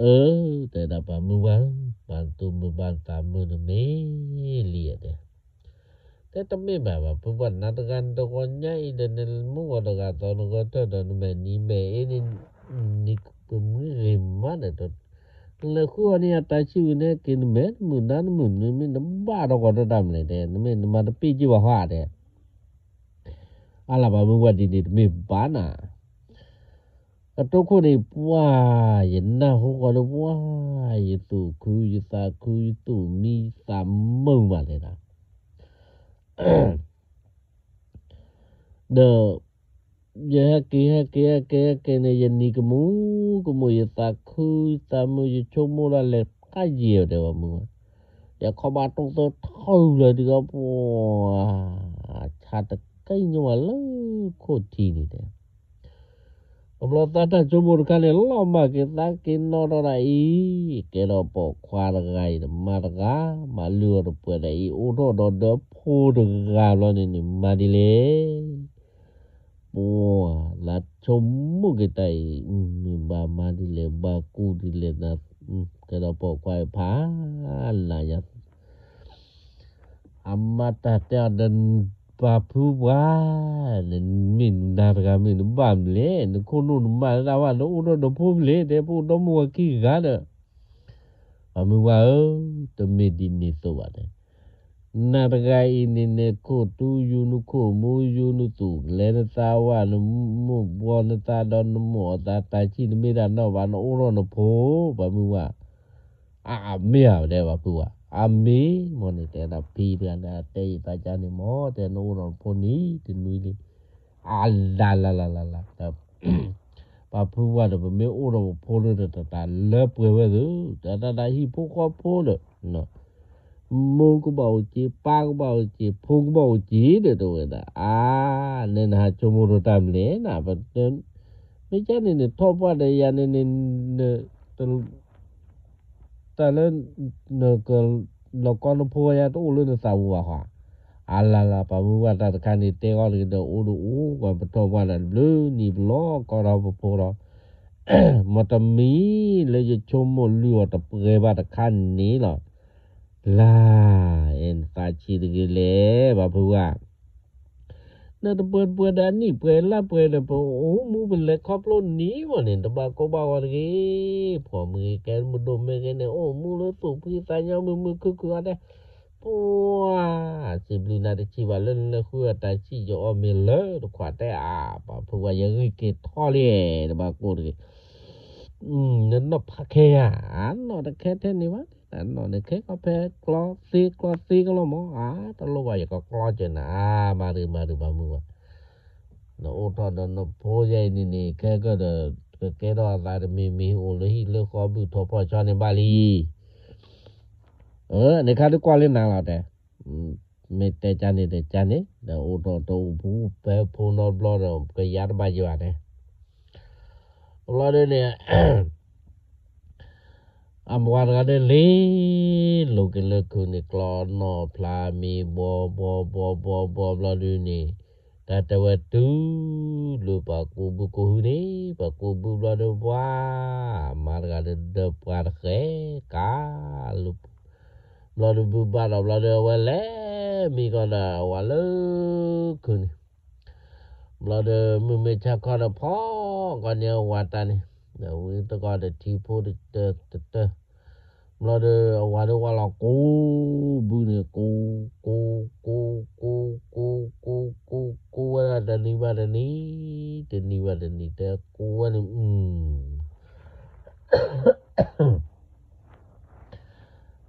အၢ တဲဒၣ်ပာ်မုၢ်ပှၢ်ဧၢ ဘၣ်သူၣ်မုာ်ဘၣ်သးမုာ်နမ့ၢ်လံဧါတဲ တဲတမ့ၢ်ဘၣ်ဘၣ် ဖုပှၢ်နၤတဂၤနတဂီၤညါအံၤဒီး နမုၢ်ဂီၤတဂၤသီနဂီၤထၢၣ်ဒီး နမဲာ်နံၤမဲာ်အ့န့ၣ် နကမုၢ်ဂ့ၤမးဒီး လဲၤဃုအီၤန့ၣ် အတၢ်ဆံၣ်ဝံၤန့ၣ် က့ၤနမဲာ်တမုာ်နါတမုာ် နမ့ၢ်နဘၣ်တဂီၤတတၢ်မလဲၣ်တဲ နမ့ၢ်နမၤတပ့ၢ်က့ၤဘၣ်ဟါတဲ အလၢ်ဘၣ်မုၢ်ပှၢ်ဒ်န့ၣ်တမ့ၢ်ဘၣ်နၤ အတိခိၣ်န့ၣ် ပှၤ ယနၢ်ဟူဃီၤဒီး ပှၤ ယသူၣ်ခုယသးခု ယသူၣ်မံသးမုာ်မးလဲၣ်နၤ ဒီး ယဟဲက့ၤ ဟဲက့ၤ ဟဲက့ၤ ဟဲက့ၤန့ၣ် ယနံၤကမူၣ် ကမူၣ် ယသးခု ယသးမုာ် ယဆိကမိၣ်ဒၣ်လဲာ် ကယဲၢ်တဲဝဲမုၢ်ဝဲ ယခီၣ်ဘၣ်တိၢ်သၢထီၣ်လၢာ်ဒံးကီး ပှၤ ဆါတကဲညိဝဲလၢ ခိၣ်ထံန့ၣ်တဲ အဘျီသးတၢ်ဆိကမိၣ်တခါန့ၣ် လီၤမၢ်က့ၤသးက့ၤနီၣ်ထီၣ်ဒၣ်အံၤ ကဲထီၣ်ပိာ်ခွါတဂၤအံၤ တမါတဂၤ မၤလုၢ်အီၣ်တပှဲၤဒၣ်အံၤ အိၣ်ထီၣ်ဒီးဒီးဖိတဂၤဘျီန့ၣ်န့ၣ် မၤဒ်လဲၣ် ပှၤ သးဆိကမိၣ်က့ၤတၢ်အံၤ မ့ၢ်ဘၣ်မၤဒ်လဲၣ် ဘၣ်ကူဒ်လဲၣ် ကဲထီၣ်ပိာ်ခွါအံၤဖး နၤယၤ အမါတၢ်တဲအီၤဒီး ပာ်ဖုပှၢ် နမ့ၢ်နၤတဂၤမ့ၢ်နဘၣ်မလဲၣ် နခိၣ်နူာ်နမါတၢ်ဘၣ် နအိၣ်ထီၣ်ဒီးဖိမလဲၣ် တဲပအိၣ်ဒီမါဝၤခံဂၤဒီး ပာ်မုၢ်ပှၢ်ဧၢ တမ့ၢ်ဒ်န့ၣ်သိးဘၣ်တဲ နၤတဂၤအံၤန့ၣ် နခိၣ်တူယူ နခိၣ်မူယူ နသူၣ်ကလဲၤနသးဝၢ် နမိၢ်ဘှီနသးဒီးနမိၢ်အသး တၢ်ဆံၣ်နမ့ၢ်တၢ်နီၣ်ဘၣ် နအိၣ်ထီၣ်နဖိ ပာ်မုၢ်ပှၢ် အမ့ၢ်ဧါတဲဘၣ်ဖုဝဲ အမ့ၢ်မ့ၢ်န့ၣ် တဲဒၣ်ဖံတဂၤန့ၣ် အတဲယသးကါန့ၣ်မ့ၢ် တဲနအိၣ်ဒီးနဖိနံၤတနွံလံ အလၤလၤလၤလၤလၤ, ပှၤဖုဝါဒီး ပမ့ၢ်အိၣ်ဒီးပဖိဒီး တၢ်လၢပှဲၤဝဲသု, တၢ်တၢ်တၢ်ဟံၣ်ဖိဃီဖိဒီး မိၢ်ကဘၣ်အိၣ်က့ၤ, ပၢ်ကဘၣ်အိၣ်က့ၤ, ဖိကဘၣ်အိၣ်က့ၤဒီး တဲဝဲဒၣ်, အါ, နဲနဟးဆိကမိၣ်ထီၣ်တၢ်မနုၤလဲၣ်, မ့ၢ်ကန့ၣ်န့ၣ် ထီၣ်ပှၢ်ဒီးယၤန့ၣ်န့ၣ်, တၢ်လၢ နကလီၤကီနဖိယါ တအိၣ်လၢနသးပူၤဘၣ်ဃီ, အလၤလၤ ပှၤမုၢ်ဝါတၢ်တခါန့ၣ် တဲဂီၢ်တဂ့ၤဒီးအိၣ်ဒီးအိၣ် ပှၤပထီၣ်ပှၢ်ဒီးဘျုးနံၤပလီၢ်ကီထီၣ်ပဖိဒီး မ့တမံၤလၢယဆိကမိၣ်လုၢ်အီၤတပှဲၤဘၣ်တခါန့ၣ်လီၤ. လၢ အဲၣ်နသးဆံးတဂ့ၤလဲၣ် ပှၤဖုဝါ, နတပှဲၤတပှဲၤဒီးအနံၣ်ပှဲၤလါပှဲၤဒီး ပအိၣ်မူပလဲၤခီဖျိနံၤမီၢ်န့ၣ် တဘၣ်ကိၢ်ဘၣ်ဂီၤတဂ့ၤ, ဖှီၣ်မ့ၢ်ဂ့ၤကဲမုၢ်ဒိၣ်မ့ၢ်ဂ့ၤန့ၣ် အိၣ်မူလၢသူၣ်ဖှံသးညီမုာ်မုာ်ခုၣ်ခုၣ်အီၤဒဲး, ပှၤ စံးဘျုးနၤတဆံးဘၣ်လၢနလဲၤဃုအတၢ်ဆံး ယအီၣ်မ့ၤလၢတခွးတဲအါ, ပှၤဖုဝါယဂံၢ်က့ၤထီၣ်လံ, တဘၣ်ကိၢ်တဂ့ၤ, နနီၢ်ဖးခဲယါ, အနီၢ်တခဲထဲန့ၣ်ဘၣ်, အနီၢ်န့ၣ်ခဲကီၢ်ဖဲကျီသ့ကျီသ့ကလီၢ်မး, အါ တလိၣ်ဘၣ်ယကကျီစၢၤနၤ, အါ မၤရံမၤရံပှၤမုၢ်ဝါ, နအိၣ်ထီၣ်ဒီးနဖိယဲအံၤန့ၣ်န့ၣ် ခဲကၢၢ်ဒီး ကကဲထီၣ်အသးတမံၤမံၤ အိၣ်လၢဟံၣ်လၢဃီဘုၣ်ထီၣ်ဖီၣ်ဆီန့ၣ်ဘၣ်လံ, အၢ န့ၣ်ခါဒုးကွၢ်လၢနၤလီၤတဲ မ့ၢ်တဲကန့ၣ်တဲကန့ၣ် ဒီးအိၣ်ထီၣ်တအိၣ်ဖူဖဲဖိနီတဘျီဒီး ကယါတဘၣ်ယွၤတဲ, ဘျီဒ်န့ၣ် အမဝၤတဂၤဒီးလ့ၤ လိၤက့ၤလၢခုးန့ၣ် ကျီနီၣ်ဖျါမံၤ ဘှီဘှီဘှီဘှီဘှီဘျီဒ်န့ၣ်, တၢ်တဲဝဲတုၤလၢပှၤကူးဘုကူးဟုန့ၣ် ပှၤကူးဘုဘျီဒီးပှၤ မါတဂၤဒီးဒၢပှၤတဃဲၤကါလၢ ဘျီဒီးဘုဘၣ်ဒီးဘျီဒီးအဝဲလဲၤမံကီးဒီးအဝၤလၢခုးန့ၣ်, ဘျီဒီးမုၢ်မ့ၢ်ဆါခီဒီးဖီၣ်ကီးန့ၢ်အဝၤတၢ်န့ၣ်, ဒီးဝံသကိးဒီးထံဖိတတၢၢ်တတၢၢ်, ဘျီဒီးအဝၤဒီးဝၤလီၤကူးဘုန့ၣ် ကူး ကူး ကူး ကူး ကူး ကူး ကူး ကူးဝဲဒၣ်တနံၤဘၣ်တနံၤ, တနံၤဘၣ်တနံၤ တဲကူးဝဲန့ၣ်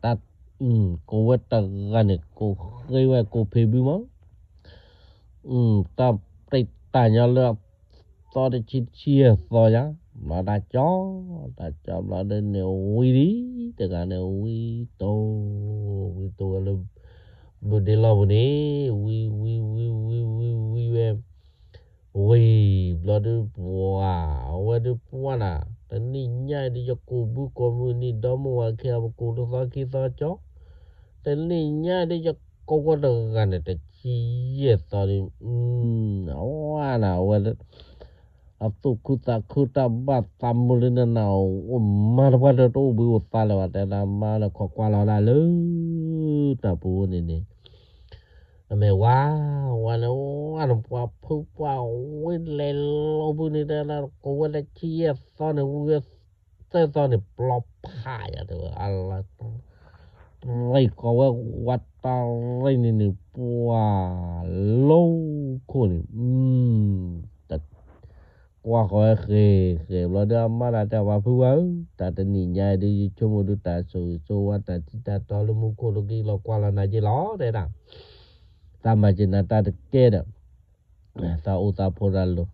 တၢ် ကိးဝဲတဂၤန့ၣ် ကိးဃ့ဝဲကိးဖံးဘုမး, တၢ်ပျံၤတၢ်ညီလၢအသီတဆံတဆံအသီယါ, ဘျီတၢ်ကၠီ, တၢ်ကၠီဘျီဒီးန့ၣ်ဝံၤဒံး, တဂၤန့ၣ်ဝံၤတိၢ်, ဝံၤတိၢ်ဝဲလၢ ဘုဒ့လီၢ်ပူၤန့ၣ်, ဝံၤ ဝံၤ ဝံၤ ဝံၤ ဝံၤ ဝံၤဝဲ ဝံၤဘျီဒုးပှၤ, အဝဲဒုးပှၤနၤ, တနံၣ်ညါအံၤဒုးယကူးဘုကိးမုၢ်နံၤ ဒီမါဝၤခံဂၤ ပကူးတသီခံသီကၠီ, တနံၣ်ညါအံၤဒုးယကိးဝဲတဂၤန့ၣ် တဆံယဲၢ်သီဒုး, အဝဲနၤ အဝဲ အသူၣ်ခုသးခုတၢ်ဘၣ်သးမုာ်လၢနနၢ်အိၣ်မါတပှၢ်ဒီးတအိၣ်ဘှံးအိၣ်သါလၢၤဘၣ် တဲဒၣ်မါလၢခိးကွၢ်လီၤဒၣ်လၢ တၢ်ပူၤန့ၣ်န့ၣ် အမ့ၢ်ဝါ, ဝါန့ၣ် ဝါန့ၣ် ပှၤဖုပှၤဝံၤလဲၤလီၤဘုန့ၣ် တဲဒၣ်ကိးဝဲတဆံယဲၢ်သီန့ၣ် ဝံၤဝဲသၢသီန့ၣ် ပျီဖးယၤတဲဝဲ အလၢ ရံၣ်ဃီၤဝဲဝးတရံၣ်န့ၣ်န့ၣ် ပှၤလိခိၣ်န့ၣ် တကွၢ်ဃီၤဝဲဃဲၤဃဲၤဘျီဒီး အမါဒၣ်တဲ ပှၤဖုဝါဧၢ, တၢ်တနံၣ်ညါအံၤဒုး ယဆိကမိၣ်ဒုး တၢ်ဆိၣ်ဂ့ၤဆိၣ်ဝါ တၢ်ထံၣ်တၢ်တီလၢမူခိၣ်လၢကလီၤကွၢ်လီၤနၤက့လီၤ တဲဒၣ်, သးမၤစၢၤနၤတၢ်တကဲဒီး သးအိၣ်သးဖိတၢ်လိၤ,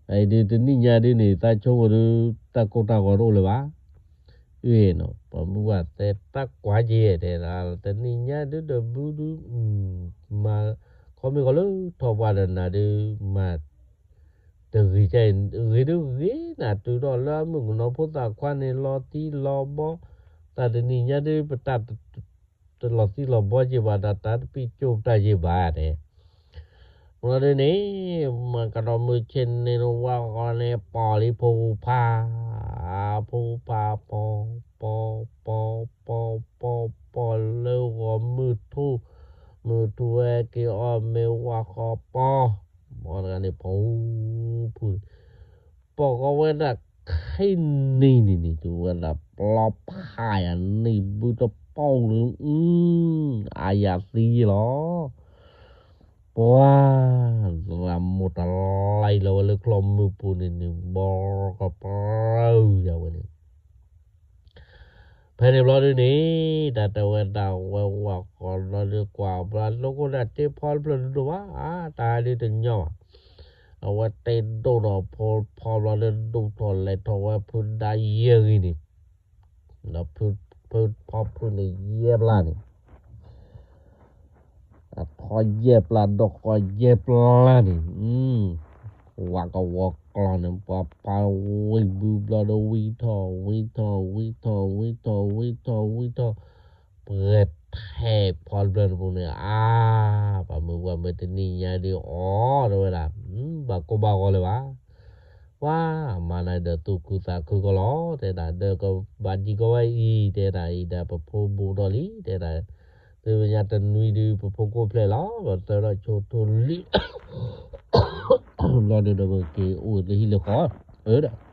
အံၤဒုးတနံၣ်ညါဒုးန့ၣ် သးဆိကမိၣ်ဒုး တၢ်ကိၢ်တၢ်ဂီၤတအိၣ်လၢၤဘၣ်, အ့ၣ်နီၤ ပှၤမုၢ်ဝၤသဲတၢ်ကွၢ်က့ၤတဲဒၣ် တနံၣ်ညါဒုးဒီးဘုဒုး မၤ ခီမ့ၢ်ကီးလၢထီၣ်ပှၢ်ဒီးနၤဒုး မၤ တဂ့ၤ ဂ့ၤဒုးဂ့ၤနၤ တုၤထီၣ်လၢအမုၣ်ကနီၤဖိသၣ်ခွါန့ၣ် လီၤသံလီၤဘီ, တၢ်တနံၣ်ညါဒုး ပတၢ် တလီၤသံလီၤဘီက့ၤဘၣ်ဒီး တၢ်တပံၢ်ကၠိပတၢ်ယ့ၢ်ဘၣ်တဲ, ဘျီဒုးန့ၣ် မၤကဒီးမုၢ်ဆ့ၣ်န့ၣ် ဝါဃီန့ၣ် ပီၢ်လံဖိဖး, ဖိဖးပီၢ်, ပီၢ်, ပီၢ်, ပီၢ်, ပီၢ်, ပီၢ်လၢဂီၤမုၢ်ထူၣ်, မုၢ်ထူၣ်ဝဲက့ၤအီၣ်မ့ၤဝါဃီပီၢ်, မ်တဂၤန့ၣ် ဖီဖု ပီၢ်ဃီဝဲဒၣ်ခဲနံၤန့ၣ်န့ၣ် တုၤဝဲဒၣ်ပျီဖးယၤန့ၣ် ဘုတပီၢ်လၢ အါယၤသံယ့ၢ်လီၤ, ပှၤ သရၣ်မိၢ်တလံလီၤဝဲလၢချီမုၢ်ပူၤန့ၣ်န့ၣ် ဘီကပြၢယၤဝဲန့ၣ် ဖဲန့ၣ်ဘျီဒုးန့ၣ် တၢ်တဲဝဲဒၣ်ဝဲဝၣ်ဃီဘျီဒုးကွၢ်ဘျီ လိၣ်ခိၣ်ဒၣ်တ့ဖီတဖျၢၣ်ဒုးဒိၣ်ဘၣ် အါ တၢ်ဟဲဒုးတညီဘၣ်, အဝဲတဲဒိၣ်ထီၣ်ဖိဖီဘျီဒီး ဒိၣ်ထီၣ်လဲၤထီၣ်ဝဲဖုဒါယဲၢ်ဂံၢ်န့ၣ်, ဒီးဖုဖီဖုန့ၣ်ယဲၢ်ဘျါန့ၣ်, အထီယဲၢ်ဘျါ ဒီးဃီယဲၢ်ဘျါန့ၣ်, ဝးကဝီၤကျီန့ၣ် ပှၤဖးဝံၤဘျီဒီး ဝံထီၣ်ဝံထီၣ်ဝံထီၣ်ဝံထီၣ်ဝံထီၣ်ဝံထီၣ်ဝံထီၣ် ပှဲၤထဲဖီတဖျၢၣ်တပူၤန့ၣ် အါ, ပှၤမုၢ်ပှၤမုၢ်တနံၤညါဒုးအီၣ်တဝဲဒၣ်, ဘၣ်ကိၢ်ဘၣ်ဂီၤလၢၤဘၣ်. ပှၤမၤနၤဒီးသူၣ်ခုသးခုကီးလီၤ တဲဒၣ်, ဒီးကဘၣ်ဒံးကီးဝဲအံၤ တဲဒၣ်, အံၤဒၣ်ပဖိဘူးထီၣ်လံ တဲဒၣ်, သုညါတနွံဒုး ပဖိကိၢ်ဖျဲးလီၤ ပသၢထီၣ်ဆိထိၣ်လံ ဘျီဒုးဒီးပက့ၤအိၣ်လၢဟံၣ်လၢဃီ, အၢဒီး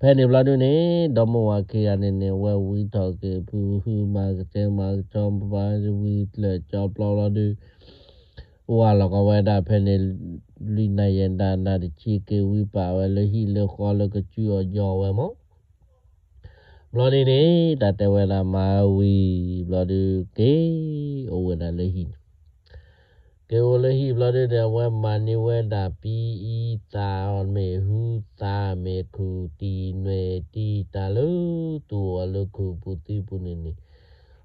ဖဲန့ၣ်ဘျီဒုန့ၣ် ဒီမါဝၤခံဂၤန့ၣ်န့ၣ် ဝဲဝံထီၣ်က့ၤဖုဟု မၤကစဲမၤကစီ ပှၤဝံကျၢၤကၠီပျီဘျီဒု, ဝၤလီၤကီးဝဲဒၣ်ဖဲန့ၣ် လွံၢ်နၣ်ရံၣ်ဒၣ်နၤတဆံ က့ၤဝံပာ်ဝဲလၢဟံၣ်လၢဃီလၢကစူၢ်အီၤယီၤဝဲမး ဘျီဒုန့ၣ် တၢ်တဲဝဲဒၣ်မၤဝံၤ ဘျီဒုက့ၤအိၣ်ဝဲဒၣ်လၢဟံၣ်န့ၣ်, က့ၤအိၣ်လၢဟံၣ်ဘျီဒုန့ၣ် အဝဲမၤန့ၢ်ဝဲဒၣ်ပံအံသးမ့ၢ်ဟုသးမ့ၢ် ခူၣ်တံၢ်နွဲၣ်တံၢ်တၢ်လၢ သူၣ်အီၤလၢခူၣ်ပူၤသံပူၤန့ၣ်န့ၣ်,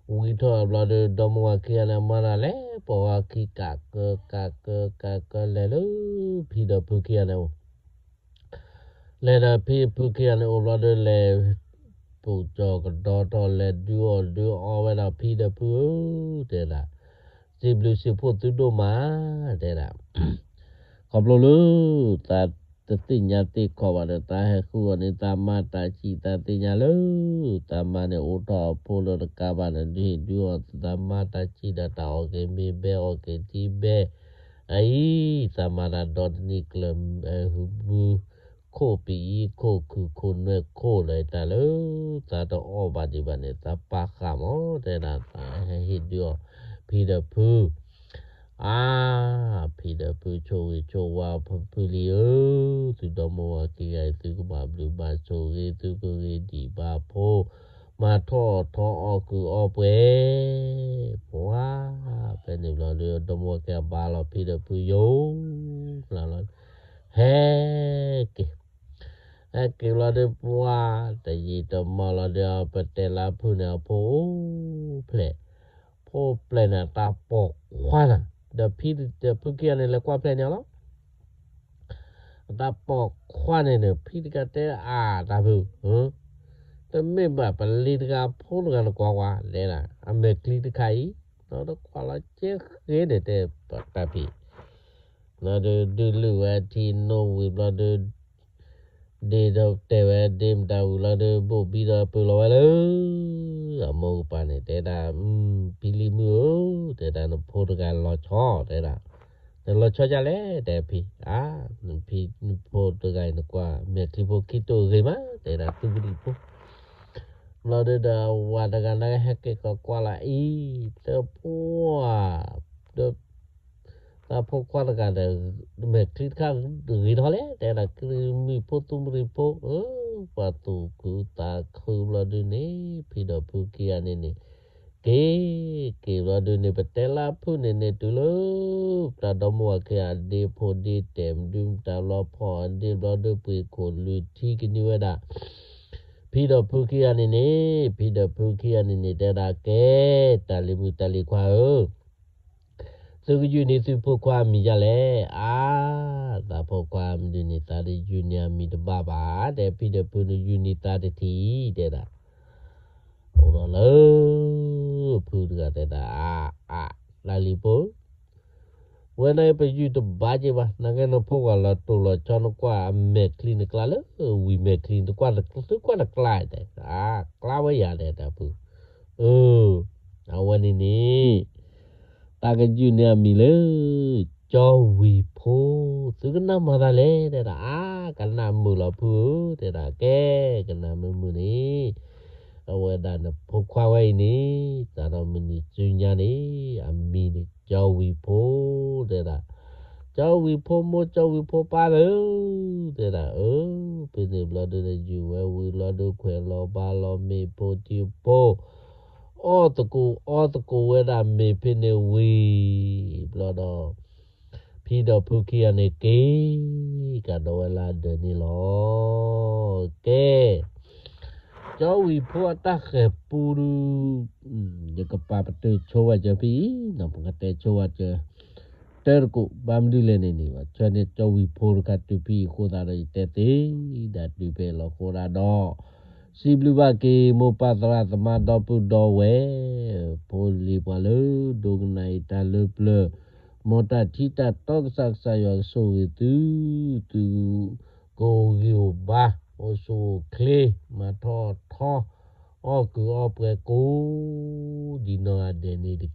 ဝံထီၣ်ဘျီဒု ဒီမါဝၤခံဂၤန့ၣ် မၤတၢ်လဲၤပိာ်ဝဲခံ ကးကၢကးကၢကးကၢလဲၤလၢ ဖံဒီးဖုခံဂၤန့ၣ်အိၣ် လဲၤဒီးဖံဖုခံဂၤန့ၣ်အိၣ်ဘျီဒု လဲၤပူၤကၠီၤကဒီထီၣ် လဲၤဒုးအီၣ်ဒုးအီဝဲဒၣ် ဖံဒီးဖုဧၢ တဲဒၣ်, စံးဘျုးစံးဖှိၣ်သုဒိၣ်မး တဲဒၣ်, ခီဖျိလၢ သးတသ့ၣ်ညါသ့ၣ်ခီဘၣ်ဒီး သးဟဲဃုအီၤန့ၣ် သးမါတၢ်ဆံး သးသ့ၣ်ညါလၢ သးမါန့ၣ်အိးထီၣ်အဖိလၢတကးဘၣ်န့ၣ် ဒုးဟ့ၣ်ဒုးအီၣ်သးမါတၢ်ဆံးဒီး တၢ်အီၣ်က့ၤမ့ၤဘဲ အီၣ်က့ၤထံဘဲ အအံၤ သးမါတၢ်ဒီတနံၣ်ကျၢၤ ဟုဘု ခိၣ်ပံအံခိၣ် ခူၣ်ခိၣ်နွဲၣ်ခိၣ်လၢတၢ်လၢ သးတအီၣ်ဘၣ်ဒံးဘၣ်န့ၣ် သးပာ်ဃာ်မး တဲဒၣ်, သးဟဲဟ့ၣ်ဒုးအီၣ် ဖံဒီးဖု အါ, ဖံဒီးဖုဆိၣ်ဂ့ၤဆိၣ်ဝါဖုဖုလံဧၢ, သုဒီမါဝၤခံဂၤအံၤ သုကဘၣ်ဘျုးဘၣ်ဆိၣ်ဂ့ၤ သုကဂ့ၤဒံးဘၣ်ဖိ, မၤထီၣ်ထီအီၣ်ကုၢ်အီၣ်ပှဲၤ, ပှၤ, ဖဲန့ၣ်ဘျီဒု ဒီမါဝၤခံဂၤဘါလီၤဖံဒီးဖုယိာ် လၢလီၤ ဟဲက့ၤ, ဟဲက့ၤဘျီဒု ပှၤ, တယံာ်တမီၢ်လီၤဒု ပတဲလၢဖုန့ၣ် အဖိအိၣ်ဖျဲၣ်, ဖိဖျဲၣ်န့ၣ် အတၢ်ပိာ်ခွါနၤ, ဒီးဖံဒီးဖုခံဂၤန့ၣ် လဲၤကွၢ်ဖျဲၣ်န့ၣ်လီၤ. အတၢ်ပိာ်ခွါန့ၣ်န့ၣ် ဖံတဂၤတဲအါတၢ်ဖု, တမ့ၢ်ဘၣ်ပလံၤတဂၤဖိတဂၤနကွၢ်ကွၢ် တဲဒၣ် အမဲာ်ချံတခါအံၤ, ဒီးကွၢ်လီၤကဲဃ့န့ၣ် တဲတၢ်ဖံ ဒီးဒုးလုၢ်ဝဲထံနိဝံၤဘျီဒု ဒ့ဒီးတဲဝဲဒ့မတၤဝံၤလီၤဒု ဘိၣ်ဘံဒီးပၢၢ်လီၤဝဲလၢ အမိၢ်ကပၤန့ၣ် တဲဒၣ်, ဖံလံၤမုၣ်ဧၢ, တဲဒၣ်နဖိတဂၤလီၤဆီ တဲဒၣ်, နလီၤဆီဒ်လဲၣ် တဲဖံ, အါ, နဖံနဖိတဂၤအံၤနကွၢ် မဲာ်ချံဖိခံတိၢ်ဂ့ၤမး တဲဒၣ် သူၣ်ပရံးဖိ ဘျီဒုဒီး ဝၤတဂၤန့ၣ်ဟဲက့ၤကကွၢ်လီၤအံၤ, တပှၢ်, ဒီး သးဖိခွါတဂၤဒီး မဲာ်ချံတခါဂ့ၤထီၣ်လဲၣ် တဲဒၣ် ကရံၣ်မံၣ်ဖိသူၣ်မရံဖိဧၢ, ပှၤသူၣ်ခုသးခုဘျီဒုန့ၣ် ဖံဒီးဖုခံဂၤန့ၣ်န့ၣ် က့ၤ, က့ၤဘျီဒုန့ၣ် ပတဲလၢဖုန့ၣ်န့ၣ် တုၤလၢ ပတၢ်ဒီမါဝၤခံဂၤအဒ့ဖိဒ့တဲာ်မဒုမတၤဘျီ ဖီၣ်အဒ့ဘျီဒု ပှ့ၤခိၣ်လုၢ်ထံကနံၤဝဲဒၣ် ဖံဒီးဖုခံဂၤန့ၣ်န့ၣ်, ဖံဒီးဖုခံဂၤန့ၣ်န့ၣ် တဲဒၣ်ကဲ, တၢ်လံၤမုၣ်တၢ်လံၤခွါဧၢ, သုကယုၢ်န့ၢ်သုဖိခွါအမံၤဒ်လဲၣ်. အါ, သးဖိခွါမဒုန့ၣ် သးတယုၢ်န့ၢ်အမံၤတဘၣ်ဘၣ်, တဲဖံဒီးဖုန့ၣ် ယုၢ်န့ၢ်သးတထံၣ် တဲဒၣ်. အိၣ်ဒီးလၢ ဖုတဂၤတဲဒၣ်, အါ, အါ, တၢ်လံၤဖိ ဝဲန့ၣ်ပယုၢ်တဘၣ်က့ၤဘၣ်, နာ်က့နဖိခွါလီၤတိၢ်လီၤဆီ နကွၢ်အမဲာ်ချံနကျါလၢ ဝံၤမဲာ်ချံ နကွၢ်တကျါ, အကျါဝဲယၤ တဲတၢ်ဖု, အၢ, အဝဲန့ၣ်န့ၣ် တၢ်ကယုၢ်န့ၢ်အမံၤလၢ ကၠီဝံၤဖိ, သုကနၣ်မၤသးလဲၣ် တဲဒၣ်, အါ, ကနၣ်မုာ်လီၤဖုဧၢ, တဲဒၣ်ကဲ, ကနၣ်မုာ်မုာ်န့ၣ် အဝဲဒၣ်နဖိခွါဝဲအံၤန့ၣ် စးထီၣ်မုၢ်နံၤဆူညါန့ၣ် အမံၤန့ၣ် ကၠီဝံၤဖိ တဲဒၣ်, ကၠီဝံၤဖိမိၢ် ကၠီဝံၤဖိပၢ်ဧၢ, တဲဒၣ်, အၢ, ဖဲန့ၣ်ဘျီဒုန့ၣ်ယုၢ်ဝဲဝံၤဘျီဒု ခွဲးလီၤဘါလီၤမ့ၤဖိထံဖိ, အီၣ်သကိးအီသကိးဝဲဒၣ်မ့ၤဖဲန့ၣ်ဝံၤဘျီဒီး ဖံဒီးဖုခံဂၤန့ၣ်က့ၤကဒီးဝဲလၢအဒၢးန့ၣ်လီၤ. ကဲ, ကၠီဝံၤဖိအတၢ်ဃဲၤပူဒုး, ယကပာ်ပတုာ်ဆိဝဲစၢၤဖံအံၤ, ပကတဲဆိဝဲစၢၤ တၢတကိး ဘၣ်မနုၤလဲၣ်န့ၣ်န့ၣ် ဆၢန့ၢ်ကၠီဝံၤဖိတခါတုၤဖံအံၤအဃိသတးဒီးယတဲသ့ဒၣ်တုၤဖဲအံၤလီၤ. အဃိဒၣ်ဒီး စံးဘျုးဘၣ်က့ၤမိၢ်ပၢ်သရၣ်သမါဒီပုၢ်ဒီဝဲၢ် ဖိလံၤပှၤလၢဒိကနၣ်အံၤတၢ်လၢပျၢၤ, မ်တၢ်ထံတၢ်တီကစၢ်ကစၢ်ယွၤကဆိၣ်ဂ့ၤသု, သုကအိၣ်ဂံၢ်အိၣ်ဘါ, အိၣ်ဆူၣ်အိၣ်ချ့, မၤထီၣ်ထီ, အီၣ်ကုၢ်အီပှဲၤကိး ဒ်နီၢ်ဂၤဒဲးန့ၣ်တ